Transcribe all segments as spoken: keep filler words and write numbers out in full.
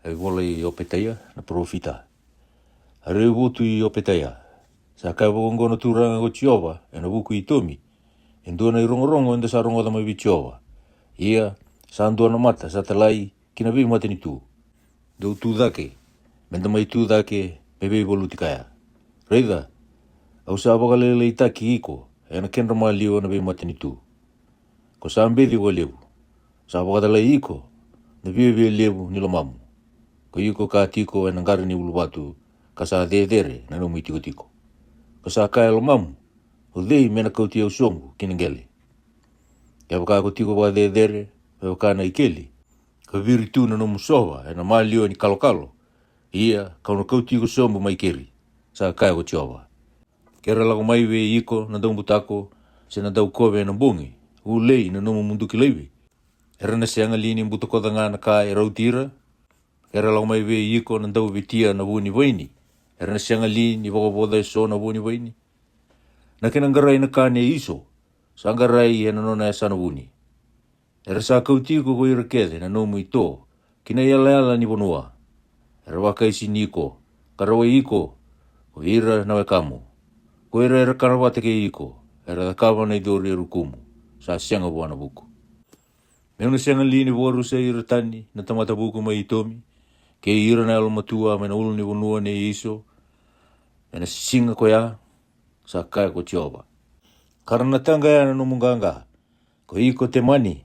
A ivola i Opetaia na parofita. A raivotu i Opetaia. Sa kaya vakaoqo na Turaga ko Jiova ena vuku i Itomi, e dua na irogorogo eda sa rogoca mai vei Jiova. Ia, sa dua na mata sa talai ki na veimatanitu. Dou tu cake, meda mai tu cake me veivaluti kaya. Raica, au sa vakalailaitaki iko ena kedra maliwa na veimatanitu. Ko sa beci vakalevu, sa vakacalai iko na viavia levu ni lomamu. Ko iko ka tiko ena qara ni uluvatu, ka sa cecere na nomu itikotiko. Ko sa kaya e lomamu, o cei me na kauti au sobu ki na qele? Kevaka ko tiko vakacecere me vaka na ikeli, ka viri tu na nomu sova ena maliwa ni kalokalo, ia kau na kauti iko sobu mai keri, sa kaya ko Jiova. Ke ra lako mai vei iko na daubutako, se na daukove ena bogi, ulei na nomu muduki laivi, era na sega li ni butakoca ga na ka e rauti ira? Ke ra lako mai vei iko na dauvetia na vu ni vaini, era na sega li ni vakavoca eso na vu ni vaini? Na kena qarai na ka nei Iso, sa qarai ena nona yasana vuni. Era sa kauti iko ko ira kece na nomu ito ki na iyalayala ni vanua. Era vakaisini iko, ka rawai iko ko ira na wekamu. Ko ira era kana vata kei iko, era cakava na icori e rukumu, sa sega vua na vuku. Meu na sega li ni vakarusai ira tani na tamata vuku mai Itomi, kei ira na yalomatua mai na ulunivanua nei Iso, ena siga ko ya, sa kaya ko Jiova. Ka ra na taqaya na nomu qaqa, ko iko Temani,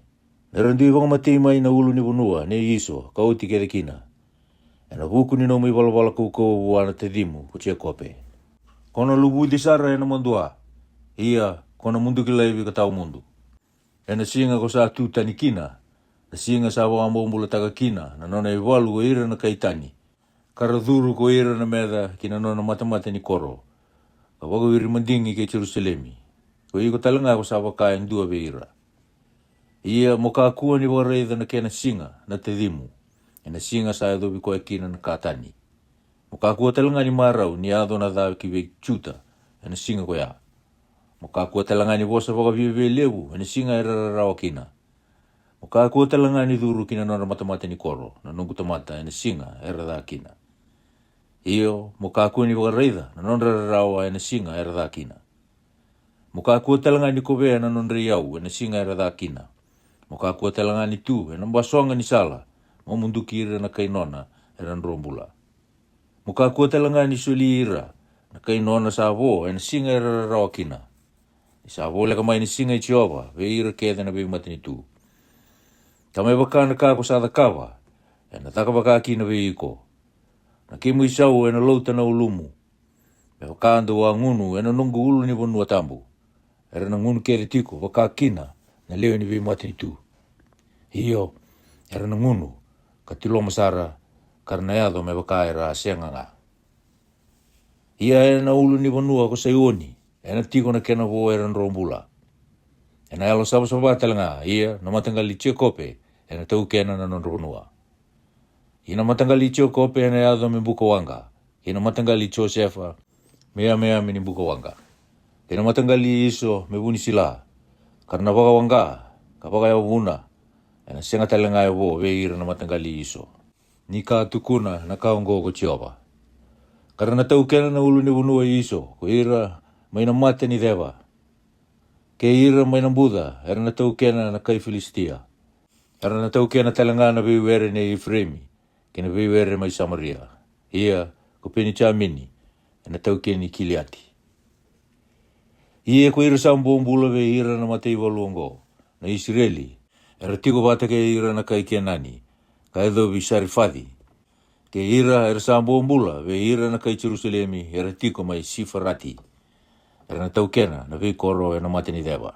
me ra dui vakamatei mai na ulunivanua nei Iso ka oti kece kina, ena vuku ni nomu ivalavala kaukauwa vua na tacimu ko Jekope. Ko na luvuci sara ena madua, ia ko na muduki laivi ka tawa mudu. Ena siga ko sa tu tani kina, na siga sa vakabobulataka kina na nona ivalu ko ira na kai tani, ka ra curu ko ira na meca ki na nona matamata ni koro, ka vakawiri madigi kei Jerusalemi, ko iko tale ga ko sa vaka e dua vei ira. Ia mo kakua ni vakaraica na kena siga na tacimu, ena siga sa yacovi koya kina na ka tani. Mo kakua tale ga ni marau ni yaco na ca ki vei Juta ena siga ko ya. Mo kakua tale ga ni vosa vakaviavia levu ena siga era rarawa kina. Mo kakua tale ga ni curu ki na nodra matamata ni koro na noqu tamata ena siga era ca kina. Io, mo kakua ni vakaraica na nodra rarawa ena siga era ca kina. Mo kakua tale ga ni kovea na nodra iyau ena siga era ca kina. Mo kakua tale ga ni tu ena basoga ni sala, mo muduki ira na kai nona era dro bula. Mo kakua tale ga ni soli ira na kai nona sa vo ena siga era rarawa kina. Ni sa voleka mai na siga i Jiova vei ira kece na veimatanitu. Ka me vaka na ka ko sa cakava, ena caka vaka kina vei iko. Na kemu isau ena lauta na ulumu, me vaka dou a gunu ena noqu ulunivanua tabu. Era na gunu kece tiko vaka kina na lewe ni veimatanitu. Io, era na gunu ka tiloma sara, ka ra na yaco me vaka era a sega ga. Ia ena ulunivanua ko Saioni ena tiko na kena vo era dro bula. Ena yalo savasava tale ga, ia na mataqali i Jekope ena taukena na nodra vanua. Ia na mataqali i Jekope ena yaco me buka waqa, kei na mataqali i Josefa me yameyame ni buka waqa, kei na mataqali i Iso me vu ni sila, ka ra na vakawaqa ka vakayavuna. Ena sega tale ga e vo vei ira na mataqali i Iso. Ni ka tukuna na ka oqo ko Jiova. Ka ra na taukena na ulunivanua i Iso ko ira mai na mata ni ceva, kei ira mai na buca era na taukena na kai Filisitia. Era na taukena tale ga na veiwere nei Ifireimi kei na veiwere mai Samaria. Ia ko Penijamini ena taukeni Kiliati. Ia ko ira sa bobula vei ira na mataivalu oqo, na Isireli, era tiko vata kei ira na kai Kenani, ka yacovi Sarifaci. Kei ira era sa bobula vei ira na kai Jerusalemi era tiko mai Sifarati. Era na taukena na veikoro ena mata ni ceva.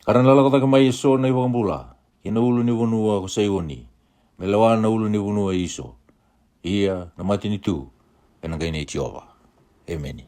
Ka ra na lako cake mai eso na ivakabula ki na ulunivanua ko Saioni, me lewa na ulunivanua i Iso. Ia na matanitu ena qai nei Jiova. Emeni.